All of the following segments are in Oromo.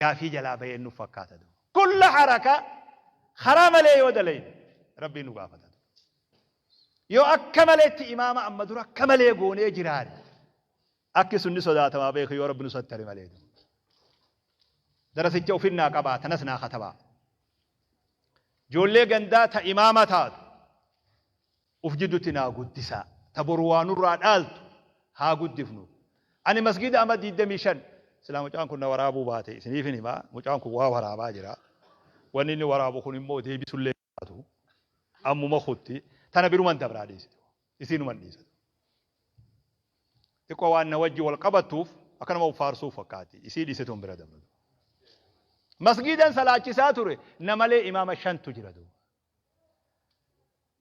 Gaafii jalaa bayeen nu fakkaata duuba. Kulla harakaa karaa malee yoo dalayne Rabbiin nu gaafata duuba. Yoo akka maleetti imaama amma dura akka malee goonee jiraanne akki sun ni sodaatamaa beeki yoo Rabbi nu sattare malee duuba. Darasicha ofin naa qabaa tanas naa katabaa. Ijoollee gandaa ta imaama taatu uf jiddutti naa guddisaa. Ta boru waa nurraa dhaaltu haa guddifnu. Ani masgiida ama 25 silaa mucaan kun na waraabuu baate isiniifin hima mucaan kun waa waraabaa jira. Wanni inni waraabu kun immoo deebisullee baatu ammuma kutti tana biruman dabraa dhiisitu. Isiinuman dhiisatu. Xiqqoo waan na wajji wal qabattuuf akka nama of faarsuuf fakkaatti. Isii dhiisetuun bira dabra. Masgiidan salaachisaa ture na malee imaama shantu jira duuba.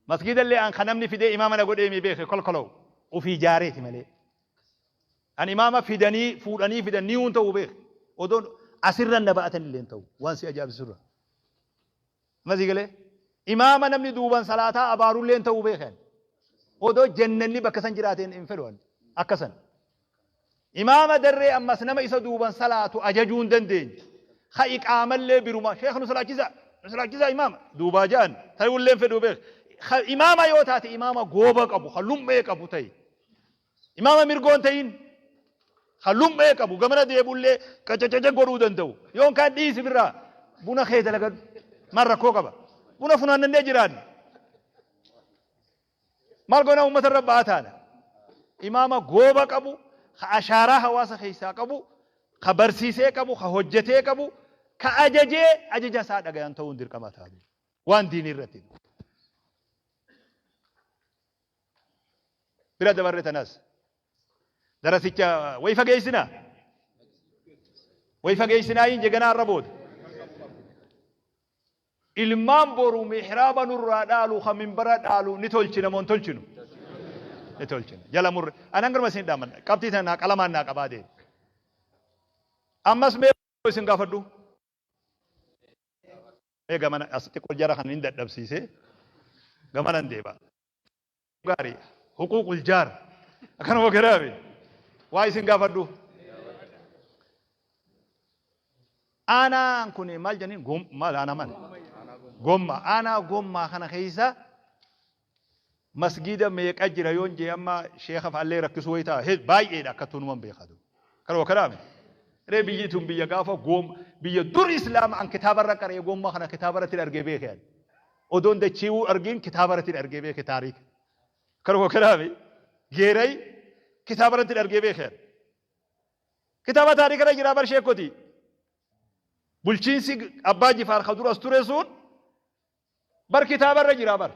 Masgiidallee an ka namni fidee imaama na godhee mi beeke kolkolow ofii jaareeti malee. An imaama fidanii fuudhanii fidan ni hun ta'uu beeke. Odoon asirra na ba'atan illee hin ta'u waan si ajaa'ibsiisurra. Amma sii galee imaama namni duuban salaataa abaarullee hin ta'uu beeke. Odoo jennanni bakka san jiraateen hin fedhu ani akka san. Imaama darree ammas nama isa duuban salaatu ajajuu hin dandeenye. Ka iqaamallee biruma sheekh nu salaachisaa nu salaachisaa imaama duubaa ja'an ta'ullee hin fedhuu beek. Ka imaama yoo taate imaama gooba qabu ka lummee qabu ta'i. Imaama mirgoon ta'in ka lummee qabu gamana deebullee qacacaca godhuu danda'u. Yoon kaan dhiisi birraa buna kee dalagadhu maal rakkoo qaba. Buna funaannannee jiraanna. Maal goona uummata irra ba'aa taana. Imaama gooba qabu, ka ashaaraa hawaasa keessaa qabu, ka barsiisee qabu, ka hojjetee qabu, ka ajajee ajaja isaa dhagayan ta'uun dirqama ta'a. Waan diinii irratti. Bira dabarre tanas. Darasicha wayi fageessinaa? Wayi fageessinaa hin jeganaa irra booda. Ilmaan boru mihraaba nurraa dhaalu ka minbara dhaalu ni tolchina moo hin tolchinu? Ni tolchina. Jala murre. Anan garuma isin dhaaman. Qabxii tana naa qalamaan naa qabaa deemi. Ammas mee isin gaafadhu. Mee gamana as xiqqoo jara kan hin dadhabsiise. Gamanan deeba. Gaarii. Huquuqul jaar. Akkanuma garaame. Waa isin gaafadhu. Aanaan kun maal jedhaniin maal aanaa maal? Gomma. Aanaa gommaa kana keessa masgiida meeqa jira yoon jee amma sheeka fa'allee rakkisuu wayii ta'a. Baay'eedha akka tunuman beekatu. Kanuma kanaame. Ree biyyi tun biyya gaafa goom biyya dur islaama an kitaabarra qaree gommaa kana kitaabarratti argee beekee ani. Odoon dachiiwuu argin kitaabarratti argee beeke taariika. Kanuma kanaame geeray kitaabarratti argee beekee ani. Kitaaba taariika irra jira bar sheekoti. Bulchiinsi Abbaa Jifaar ka duras ture sun bar kitaaba irra jira bar.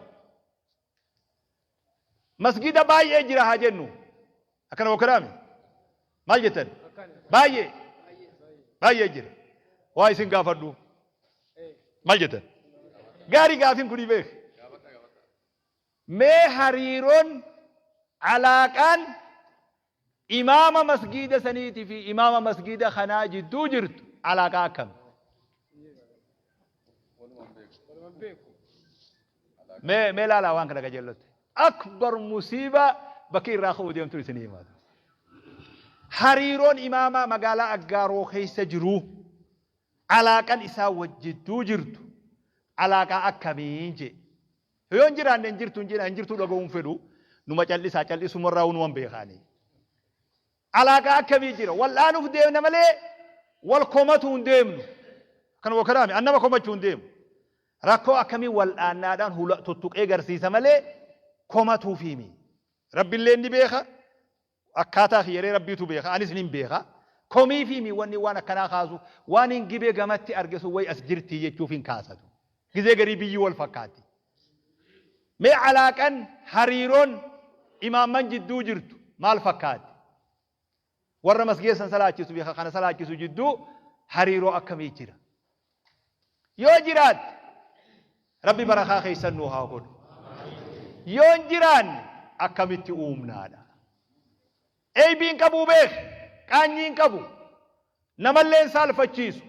Masgida baay'ee jira haa jennu. Akkana wakkanaami. Maal jettan? Baay'ee. Baay'ee jira. Waa isin gaafadhu. Maal jettan? Gaarii gaafin kuni beek. Mee hariiroon alaaqaan imaama masgiida saniitii fi imaama masgiida kanaa jidduu jirtu alaaqaa akkami? Mee mee laalaa waan kana qajeellotti. Akbar musiibaa bakki irraa ka'uu deemtu isinii himaatu. Hariiroon imaamaa magaalaa Aggaaroo keessa jiru alaaqan isaa wajjidduu jirtu alaaqaa akkamiin jee. Yoo hin jiraanne hin jirtu hin jedha hin jirtuu dhaga'uu hin fedhu numa callisaa callisumarraa numan beekaanii. Alaaqaa akkamii jira wal'aanuuf deemna malee wal komatuu hin deemnu. Kanuma kanaami an nama komachuu hin deemu. Rakkoo akkamii wal'aannaadhaan hula tuttuqee garsiisa malee komatuufiimi. Rabbillee ni beeka Akkaataa kiyya ree Rabbiitu beeka, anis nin beeka. Komiifiimi wanni waan akkanaa kaasu, waanin Gibee gamatti arge sun way as jirtii jechuufin kaasatu. Gizee garii biyyi wal fakkaatti. Mee alaaqan, hariiroon, imaamman jidduu jirtu maal fakkaatti? Warra masgiida san salaachisu fi ka kana salaachisu jidduu hariiroo akkamii jira? Yoo jiraatte Rabbi barakaa keessan nuu haa godhu. Yoo hin jiraanne akkamitti uumnaadha. Eeybii hin qabuu beeki. Qaanyii hin qabu. Namallee hin saalfachiisu.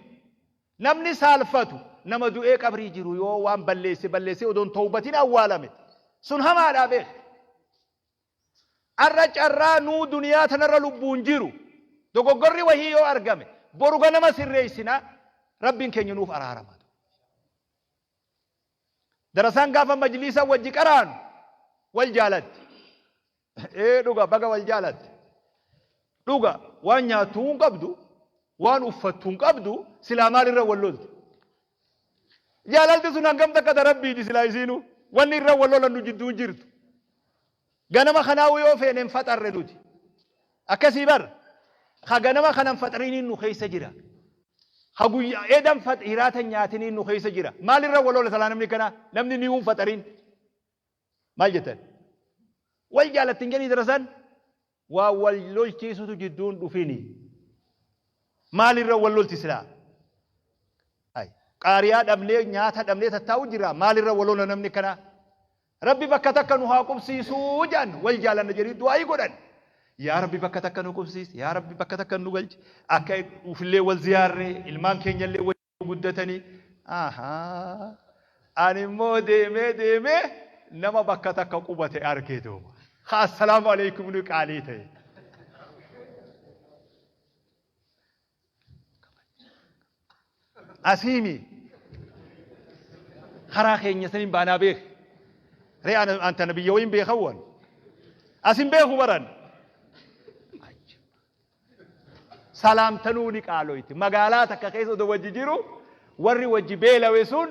Namni saalfatu nama du'ee qabrii jiru yoo waan balleesse balleessee odoon tawbatin awwaalame sun hamaadhaa beeki. Ar'a carraa nuu duniyaa tanarra lubbuun jiru dogoggorri wahii yoo argame boru ganama sirreessina. Rabbiin keenya nuuf araarama. Darasaan gaafa majliisa wajji qaraanu wal jaalatti. Ee dhuga baga wal jaalatte. Dhuga waan nyaattu hin qabdu, waan uffattu hin qabdu, silaa maalirra wal lolti? Jaalalti sun hangam takka ta Rabbiiti silaa isiinu wanni irra wal lolan nu jidduu hin jirtu. Ganama kanaa'uu yoo feene hin faxarre nuti. Akkasii bar ka ganama kana hin faxariniin nu keessa jira. Ka guyyaa edan hiraata hin nyaatiniin nu keessa jira. Maalirra wal lola silaa namni kanaa? Namni niyuu hin faxarin. Maal jettan? Wal jaalatti hin jedhii darasan waa wal lolchiisutu jidduun dhufini. Maalirra wal lolti silaa? Qaariyaa dhabnee nyaata dhabnee tattaa'u jira. Maalirra wal lola namni kanaa? Rabbi bakka takka nu haa qubsiisuu jedhan wal jaalanna jedhanii du'aayii godhan. Yaa Rabbi bakka takka nu qubsiisi. Yaa Rabbi bakka takka nu galchi. Akka ufillee wal ziyaarree ilmaan keenyallee wal guddatanii. Ahaa. Ani immoo deemee deemee nama bakka takka qubate argee duuba. Ha assalaamu alaikum nu qaalii ta'e. Asiimi karaa keenya saniin baanaa beek. Ree an tana biyya wayiin beekawwan. Asin beeku baran. Salaamtanuu ni qaaloyti. Magaalaa takka keessa odoo wajji jiru warri wajji beelawe sun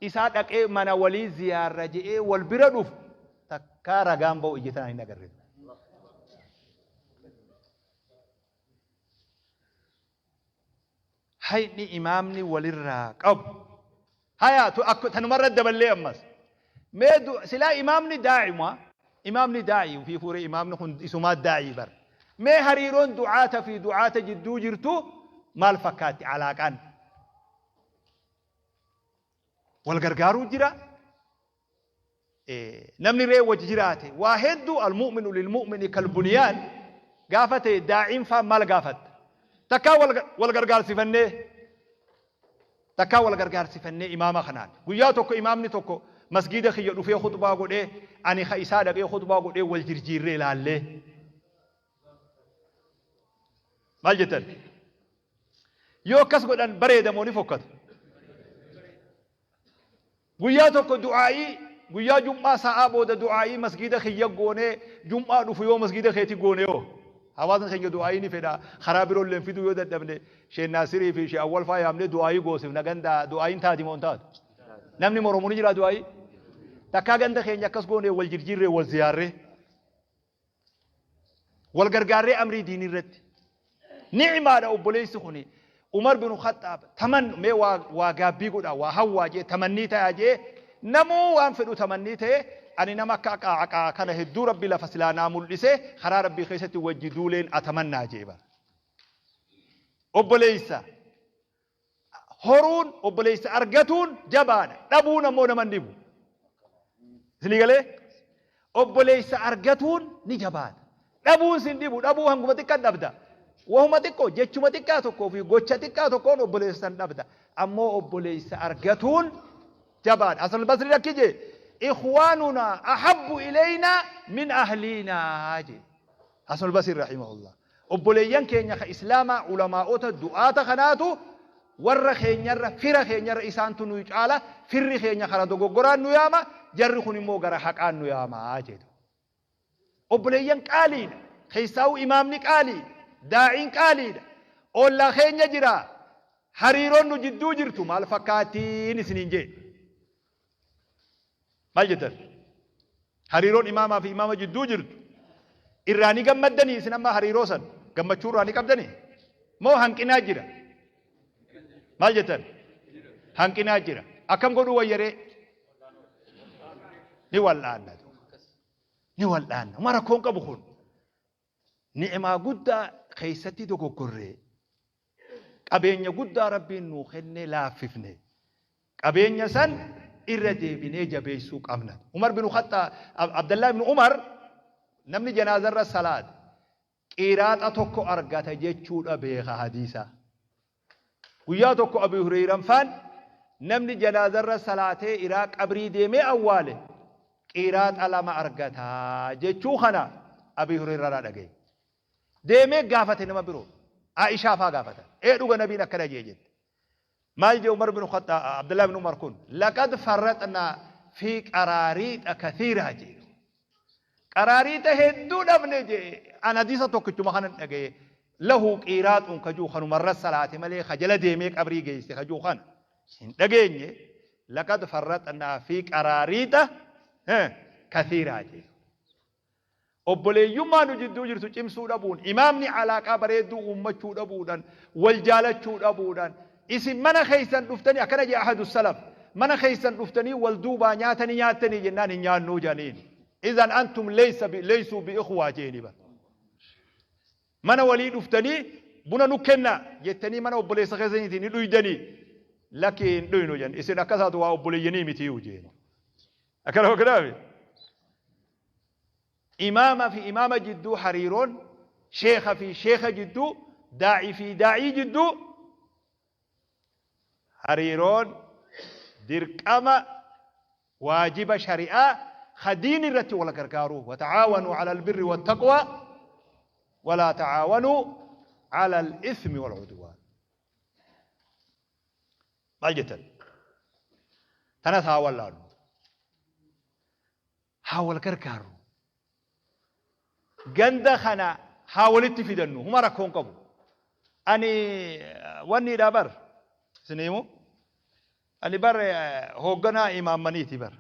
isaa dhaqee mana walii ziyaarra je'ee wal bira dhufu takkaa ragaan ba'u ija tanaan hin agarre. Hayni imaamni walirraa qabu. Haya tanumarra daballee ammas. Mee silaa imaamni daa'ima imaamni daa'ii ofii fuuree imaamni kun isumaa daa'ii bar. Mee hariiroon du'aata fi du'aata jidduu jirtu maal fakkaatti alaaqaan? Wal gargaaruu jira. Namni ree wajji jiraate waa hedduu almu'minu lilmu'mini kalbuniyaan gaafa ta'e daa'iin faan maal gaafatta? Takkaa wal gargaarsifannee takkaa wal gargaarsifannee imaama kanaan guyyaa tokko imaamni tokko masgiida kiyya dhufee khutbaa godhee ani ka isaa dhaqee khutbaa godhee wal jirjiirree laallee maal jettan? Yoo akkas godhan bareeda moo ni fokkata? Guyyaa tokko du'aa'ii guyyaa jum'aa sa'aa booda du'aa'ii masgiida kiyya goonee jum'aa dhufu yoo masgiida keeti goone hoo? Hawaasni keenya du'aa'ii ni fedha. Karaa biroolleen fiduu yoo dadhabne Sheek Naasirii fi Sheek Awwal faa yaamnee du'aa'ii goosifna ganda du'aa'iin taati moo hin taatu? Namni moromu ni jira du'aa'ii? Takkaa ganda keenya akkas goonee wal jirjiirree wal ziyaarree. Wal gargaarree amrii diinii irratti. Ni'maadha obboleessi kuni. Umar bin Khaxxaab taman mee waa waa gaabbii godha waa hawwaa jee tamannii ta'a jee namuu waan fedhu tamannii ta'e ani nama akka aqaa kana hedduu rabbi lafa silaa naa mul'ise karaa rabbii keessatti wajji duuleen atamannaa jee bara. Obboleessa horuun obboleessa argatuun jabaadha. Dhabuun ammoo nama hin dhibu. Isinii galee? Obboleessa argatuun ni jabaata. Dhabuun sin dhibu. Dhabuu hanguma xiqqaan dhabda. Wahuma xiqqoo jechuma xiqqaa tokkoo fi gocha xiqqaa tokkoon obboleessa san dhabda. Ammoo obboleessa argatuun jabaadha. Hasan al-Basri akki jee ikhwaanunaa ahabbu ilaynaa min ahliinaa jee. Hasan al-Basri rahimahullah. Obboleeyyan keenya ka Islaamaa ulamaa'ota du'aata kanaatu warra keenyarra fira keenyarra isaantu nuyi caala firri keenya kara dogoggoraan nu yaama jarri kun immoo gara haqaan nu yaama jedhu. Obboleeyyan qaaliidha. Keessaa'uu imaamni qaaliidha. Daa'iin qaaliidha. Oollaa keenya jira. Hariiroon nu jidduu jirtu maal fakkaattiin isiniin jee. Maal jettan? Hariiroon imaamaa fi imaama jidduu jirtu irraa ni gammaddanii isin amma hariiroo san gammachuu irraa ni qabdanii? Moo hanqinaa jira? Maal jettan? Hanqinaa jira. Akkam godhuu wayyaree? Ni wal'aanna. Ni wal'aanna. Uma rakkoon qabu kun. Ni'maa guddaa keessatti dogoggorree. Qabeenya guddaa Rabbiin nuu kenne laaffifne. Qabeenya san irra deebinee jabeessuu qabna. Umar bin Khaxxaab, Abdallah ibn Umar namni janaazarra salaate qiraaxa tokko argata jechuudha beeka hadiisa. Guyyaa tokko Abu Hureyran faan namni janaazarra salaatee iraa qabrii deemee awwaale qiraaxa lama argata jechuu kana Abi Hureyraraa dhagaye. Deemee gaafate nama biroo. Aa'ishaa faa gaafatan. Ee dhuga nabiin akkana jee jette. Maal jee Umar bin Khaxxaab Abdullah bin Umar kun laqad farraxnaa fi qaraariixa kathiiraa jee. Qaraariixa hedduu dhabne jee an hadiisa tokkichuma kanan dhagaye lahu qiiraaxuun kajuu kanumarra salaate malee ka jala deemee qabrii geesse kajuu kana hin dhageenye laqad farraxnaa fi qaraariixa kathiiraa jee. Obboleeyyummaa nu jidduu jirtu cimsuu dhabuun, imaamni alaaqaa bareedduu uummachuu dhabuudhan, wal jaalachuu dhabuudhan, isin mana keessan dhuftanii akkana jedhe ahadu salaf, mana keessan dhuftanii wal duubaa nyaata ni nyaattanii jennaan hin nyaannuu jedhaniin. Izan antum laysa bi laysuu bi ikhwaa jeeni bar. Mana walii dhuftanii buna nu kennaa jettanii mana obboleessa keessaniitii ni dhuydanii lakkii hin dhuynu jedhan isin akkasaatu waa obboleeyyanii mitiiyu jeeni. Akkana akkanaami. Imaama fi imaama jidduu hariiroon, sheekha fi sheekha jidduu, daa'ii fi daa'ii jidduu hariiroon dirqama waajiba shari'aa ka diin irratti wal gargaaruu wata'aawanuu ala albirri wattaqwaa walaa ta'aawanuu ala al-ithmi wal udwaan. Maal jettan? Tanas haa wallaallu. Haa wal gargaarru. Ganda kana haa walitti fidannu. Huma rakkoo hin qabu. Ani wanniidha bar. Isin himu. Ani bar hoogganaa imaammaniiti bar.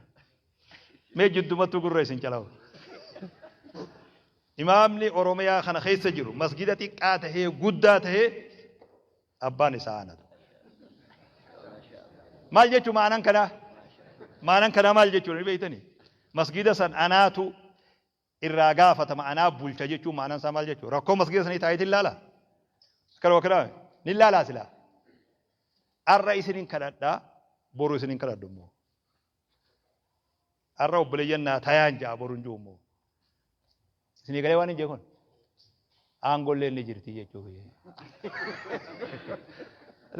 Mee jiddumattuu gurra isin calawu. Imaamni Oromiyaa kana keessa jiru masgida xiqqaa tahee guddaa tahee abbaan isaa anatu. Maal jechuun maanan kanaa? Maanan kanaa maal jechuudha ni beektanii? Masgida san anaatu irraa gaafatama anaa bulcha jechuun maanan isaa maal jechuudha? Rakkoo masgida sanii taa'eetiin ilaala? Akkana wakkanaa ni ilaalaa silaa? Arra isinin kadhadhaa boru isinin kadhadhu immoo. Arra obboleeyyan naa tayaan ja'a boru hin jiru immoo. Isinii galee waan hin jee kun? Aangolleen ni jirti jechuu kiyya.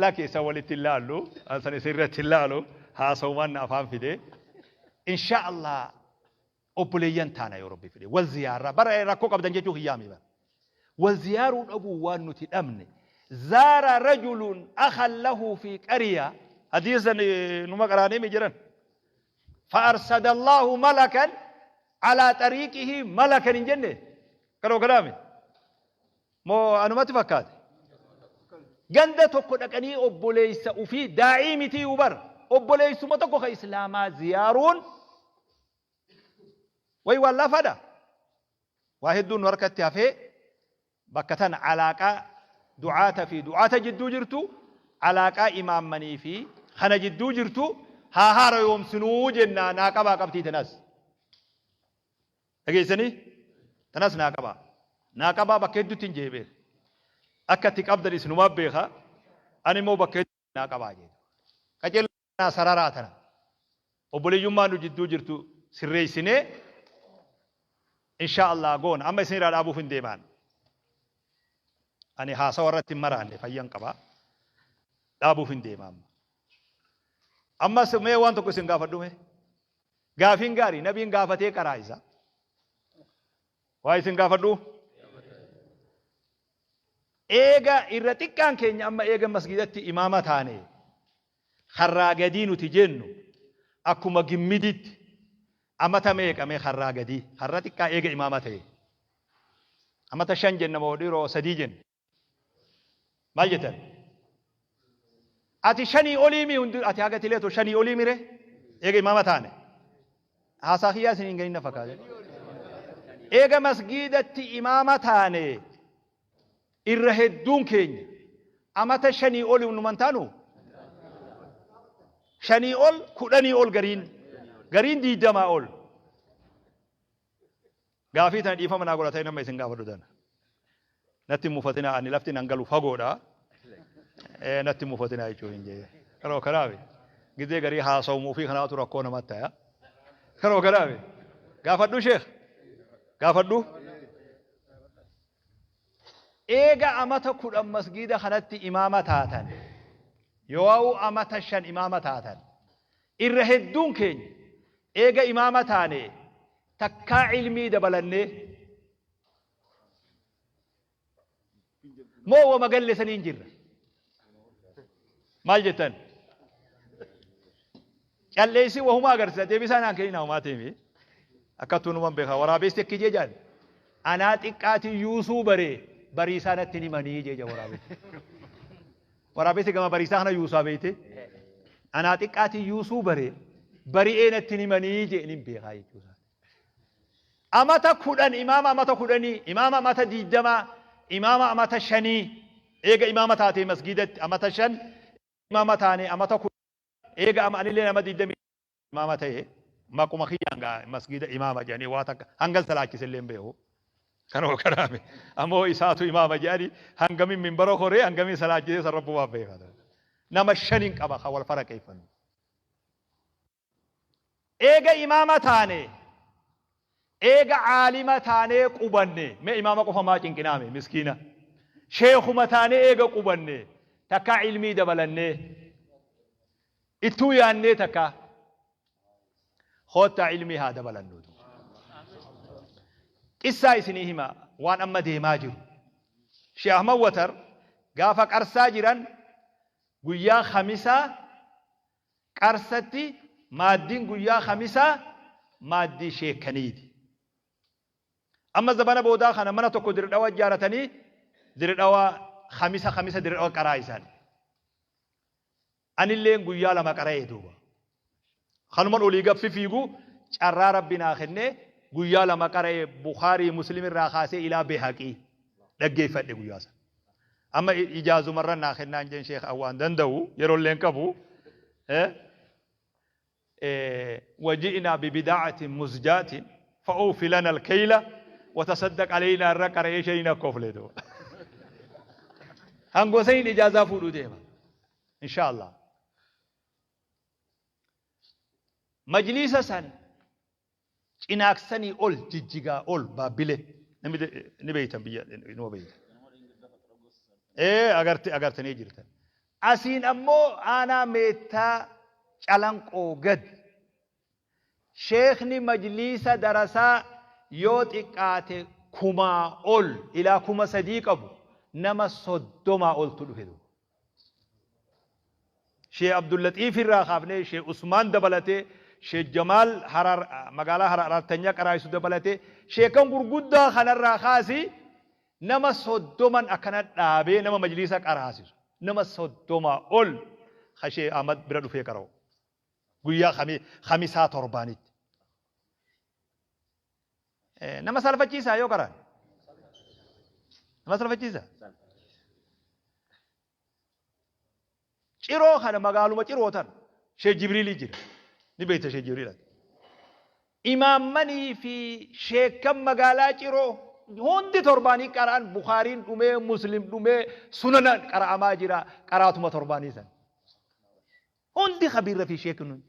Lakki isa walitti hin laallu, san isin irratti hin laalu, haasawumaan na afaan fide. Insha Allah obboleeyyan taana yoo Rabbi fide. Wal ziyaarraa bara rakkoo qabdan jechuu kiyyaami bara. Wal ziyaaruu dhabuu waan nuti dhabne. Zaara rajulun akhan lahu fi qariya. Hadiisa numa qaraanii mi jiran. Fa'arsadallahu malakan alaa xariiqihi malakan hin jenne. Kanoo kanaami. Moo anumatti fakkaate? Ganda tokko dhaqanii obboleessa ufii daa'ii mitii ubar obboleessuma tokko ka islaamaa ziyaaruun way waan lafaadha. Waa hedduun nu harkatti hafee bakka tana alaaqaa du'aata fi du'aata jidduu jirtu, alaaqaa imaammanii fi kana jidduu jirtu haa haarayoomsinuu jennaa naa qabaa qabxii tanas. Dhageessanii? Tanas naa qabaa. Naa qabaa bakka hedduutti hin jeebee. Akka itti qabdan isinumaa beeka. Ani immoo bakka hedduutti naa qabaa jedhu. Qajeelaa sararaa tana. Obboleeyyummaa nu jidduu jirtu sirreessinee insha Allah goona. Amma isin irraa dhaabuuf hin deemaan. Ani haasawa irratti hin maraanne fayyan qaba. Dhaabuuf hin deema amma. Ammas mee waan tokko isin gaafadhu mee. Gaafiin gaarii nabiin gaafatee qaraa isa. Waa isin gaafadhu. Eega irra xiqqaan keenya amma eega masgidatti imaama taane karraa gadii nuti jennu akkuma gimmiditti amata meeqa mee karraa gadii karra xiqqaa eega imaama ta'e. Amata 5 jenna moo dhiiroo 3 jenna. Maal jettan? Ati shanii olii mi hundi ati haga tileetu shanii olii mire eega imaama taane. Haasaa kiyyaa isin hin gahin na fakkaate. Eega masgiidatti imaama taane irra hedduun keenya amata shanii olii numan taanu shanii ol kudhanii ol gariin gariin diidamaa ol. Gaafii tana dhiifama naa godha ta'e nama isin gaafadhu tana. Natti hin mufatinaa ani lafti nan galu fagoodha. Natti hin mufatinaa jechuun hin jee. Yeroo kanaafi gizee garii haasawumuu fi kanaatu rakkoo namatti ta'a. Yeroo kanaafi gaafadhu sheekh gaafadhu. Eega amata 10 masgiida kanatti imaama taatan yoo'u amata 5 imaama taatan irra hedduun keenya eega imaama taane takkaa ilmii dabalannee moo wama galle saniin jirra? Maal jettan? Calleessi wahuma agarsiisa deebisaa naan kenninaa homaa teemi. Akkattuu numan beeka waraabessi akki jee jaan. Anaa xiqqaatiin yuusuu bare bariisaa natti hin himanii jee jaa waraabessi. Waraabessi gama bariisaa kana yuusaa beeyte. Anaa xiqqaatiin yuusuu bare bari'ee natti hin himanii jee nin beekaa jechuudha. Amata 10 imaama amata kudhanii, imaama amata 20, imaama amata shanii, eega imaama taatee masgiidatti amata 5, imaama taane amata 10, eega ama anillee nama 20 imaama ta'e, maquma kiyyaan gaa masgiida imaama jedhanii waa takka hangan salaachise illee hin beeku. Kanuma kanaame ammoo isaatu imaama jedhanii hangamin minbara koree hangamin salaachisee san rabbumaaf beeka. Nama shanin qaba kan wal faraqeeffannu. Eega imaama taane, eega aalima taanee qubanne, mee imaama qofa maa cinqinaa mee miskiina. Sheekhuma taanee eega qubanne, takkaa ilmii dabalannee, ittuu yaannee takkaa. Koottaa ilmii haa dabalannu. Qissaa isinii hima waan amma deemaa jiru. Sheekh Ahmad Watar gaafa qarsaa jiran guyyaa Khamisaa Qarsatti maaddiin guyyaa Khamisaa maaddii sheekkaniiti. Amma zabana boodaa kana mana tokko Dirdhawa ijaaratanii Dirdhawa Khamisa Khamisa Dirdhawa qaraa isaan. Anilleen guyyaa lama qara'e duuba. Kanuman olii gad fifiigu carraa Rabbi naa kennee guyyaa lama qara'e Bukhaarii Muslim irraa kaasee ilaa Behaqii dhaggeeffadhe guyyaa sana. Amma ijaazumarra naa kennaan jeen sheekh an waan danda'u yerollee hin qabu. Waji'naa bibidaacatin muzjaatin fa'uufi lana alkeyla watasaddaq aleynaa irra qara'ee shayii na kofle duuba. Hangoo saniin ijaazaa fuudhuu deema. Inshaa Allah. Majliisa san Cinaaksanii ol Jijjigaa ol Baabbile namni ni beeytan biyya numa beeytan. Ee agarte agartanii jirtan. Asiin ammoo aanaa Meettaa Calanqoo gad sheekhni majliisa darasaa yoo xiqqaate kumaa ol ilaa 3000 qabu nama 30 oltu dhufe duuba. Sheeh Abdullaxiif irraa kaafnee Sheeh Usmaan dabalatee Sheeh Jamaal Harar magaalaa Harar Araattanyaa qaraayisu dabalatee sheekan gurguddaa kanarraa kaasi nama soddoman akkana dhaabee nama majliisa qaraasisu nama 30 ol ka Sheeh Ahmad bira dhufee qara'u guyyaa khamisaa torbaanitti. Nama salfachiisaa yoo qaraan? Nama salfachiisa? Ciroo kana magaaluma ciroo tan Sheekh Jibriilii jira. Ni beekta Sheekh Jibriil ati. Imaammanii fi sheekkan magaalaa ciroo hundi torbaanii qara'an Bukaariin dhumee Muslim dhumee sunana qara'amaa jira qaraatuma torbaanii san. Hundi kabiirra fi sheekni hundi.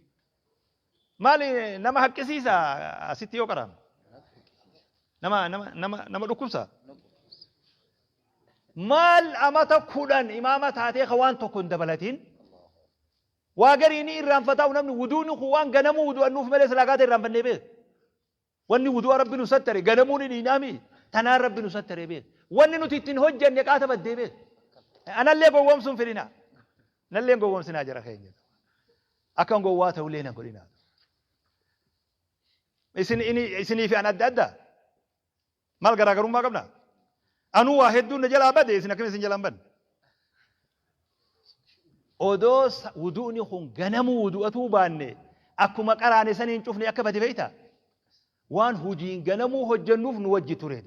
Maali nama haqqisiisa asitti yoo qara'ame? Nama nama nama nama dhukkubsa? Maal amata 10 imaama taatee ka waan tokko hin dabalatin? Waa garii ni irraanfataa namni wuduuni kun waan ganamuu wudu'annuuf malee silaa kaata irraanfannee beeka. Wanni wudu'a Rabbi nu sattare ganamuu ni dhiinaami tanaan Rabbi nu sattare beeka. Wanni nuti ittiin hojjanne qaata baddee beeka. Anallee gowwoomsuun fedhinaa. Nallee hin gowwoomsinaa jara keenya. Akkan gowwaa ta'ullee na godhinaa. Isin isinii fi an adda adda. Maal garaagarummaa qabna? Anuu waa hedduun na jalaa bade isin akkamiin isin jalaa hin badne? Odoo wudu'ni kun ganamuu wudu'atuu baanne akkuma qaraane saniin cufne akka bade beektaa? Waan hujiin ganamuu hojjennuuf nu wajji ture.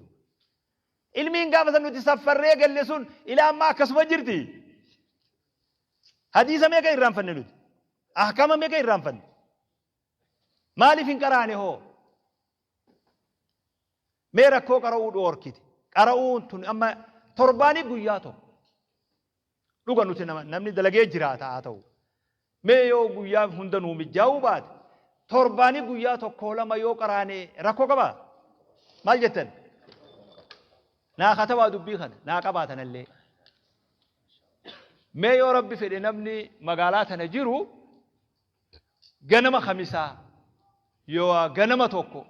Ilmiin gaafa san nuti saffarree galle sun ilaa ammaa akkasuma jirti. Hadiisa meeqa irraanfanne nuti? Ahkama meeqa irraanfanne? Maaliif hin qaraane hoo? Mee rakkoo qara'uu dhoorkite. Qara'uun tun amma torbaanii guyyaa tokko. Dhuga nuti nama namni dalagee jiraata haa ta'u. Mee yoo guyyaa hunda nuu mijaa'uu baate torbaanii guyyaa tokkoo lama yoo qaraane rakkoo qabaa? Maal jettan? Naa katabaa dubbii kana naa qabaa tanallee. Mee yoo rabbi fedhe namni magaalaa tana jiru ganama khamisaa yoo ganama tokko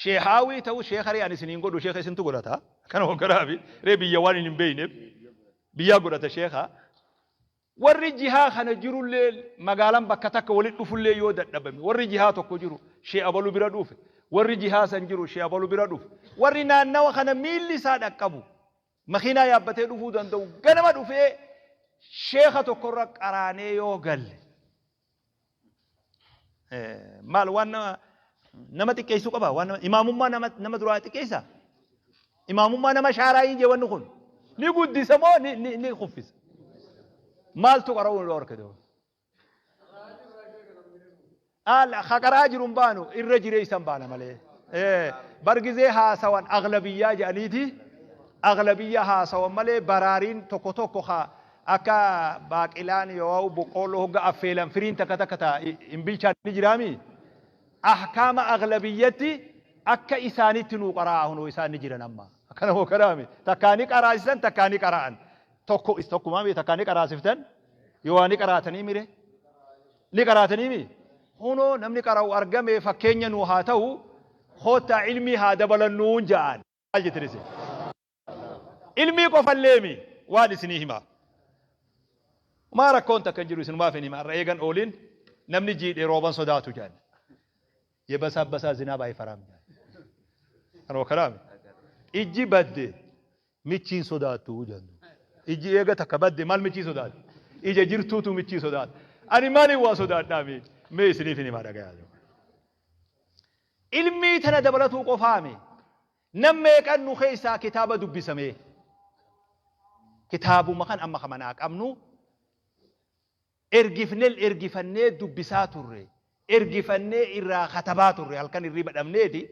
sheehaawii ta'u sheekha ree ani isiniin godhu sheekha isintu godhata kana hogganaafi ree biyya waan hin beeyneef biyyaa godhata sheekha. Warri jihaa kana jirullee magaalaan bakka takka walitti dhufullee yoo dadhabame, warri jihaa tokko jiru shee abalu bira dhufe, warri jihaa san jiru shee abalu bira dhufe, warri naannawa kana miilli isaa dhaqqabu makiinaa yaabbatee dhufuu danda'u ganama dhufee sheekha tokkorra qaraanee yoo galle, maal waan nama xiqqeessuu qaba? Waan imaamummaa nama duraa xiqqeessa? Imaamummaa nama shaaraa hin jee wanni kun ni guddisa moo ni kuffisa? Maaltu qara'uu nu dhorke duuba? Ka qaraa jiru hin baanu, irra jireessan baana malee. Bargizee haasawan aghlabiyyaa jedhaniiti, aghlabiyyaa haasawan malee baraariin tokko tokko ka akka baaqilaan yoo boqqoolloo hogga affeelan firiin takka takka ta hin bilchaanne ni jiraami. Ahkaama aghlabiyyatti akka isaanitti nuu qara'aa, hunoo isaan ni jiran amma. Akkana moo kanaami? Takkaa ni qaraasisan, takkaa ni qara'an. Tokko tokkumaa mi takkaa ni qaraasiftan yoo waa ni qaraatanii mire? Ni qaraatanii mi? Hunoo namni qara'u argame fakkeenya nuu haa ta'u, koottaa ilmii haa dabalannuun ja'an. Maal jettan isin? Ilmii qofallee mi waan isinii himaa. Maa rakkoon takka hin jiru, isinumaaf hin hima. Har'a eegan oolin namni jiidhe rooban sodaatu jedhan. Yebasaabbasaa zinaab ayfaraam jedhan. Kanuma kanaami. Ijji badde michiin sodaattu jedhan. Ijji eega takka badde maal michii sodaatti? Ija jirtuutu michii sodaata. Ani maaliin waa sodaadhaa mee? Mee isiniif hin himaa, dhagayaa. Ilmii tana dabalatuu qofaami. Nam meeqan nu keessaa kitaaba dubbisa mee? Kitaabuma kan amma ka manaa qabnu ergifnel ergifannee dubbisaa turre, ergifannee irraa katabaa turre halkan hirriba dhabneeti.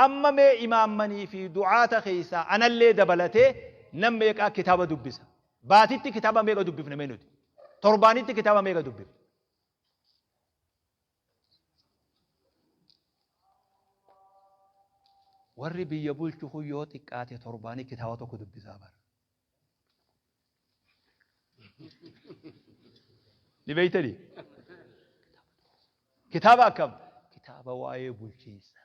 Amma mee imaammanii fi du'aata keessaa anallee dabalatee nam meeqaa kitaaba dubbisa? Baatitti kitaaba meeqa dubbifne mee nuti? Torbaanitti kitaaba meeqa dubbifne? Warri biyya bulchu kun yoo xiqqaate torbaanii kitaaba tokko dubbisaa bara. Ni beeytanii? Kitaaba akkam? Kitaaba waa'ee bulchiinsaa.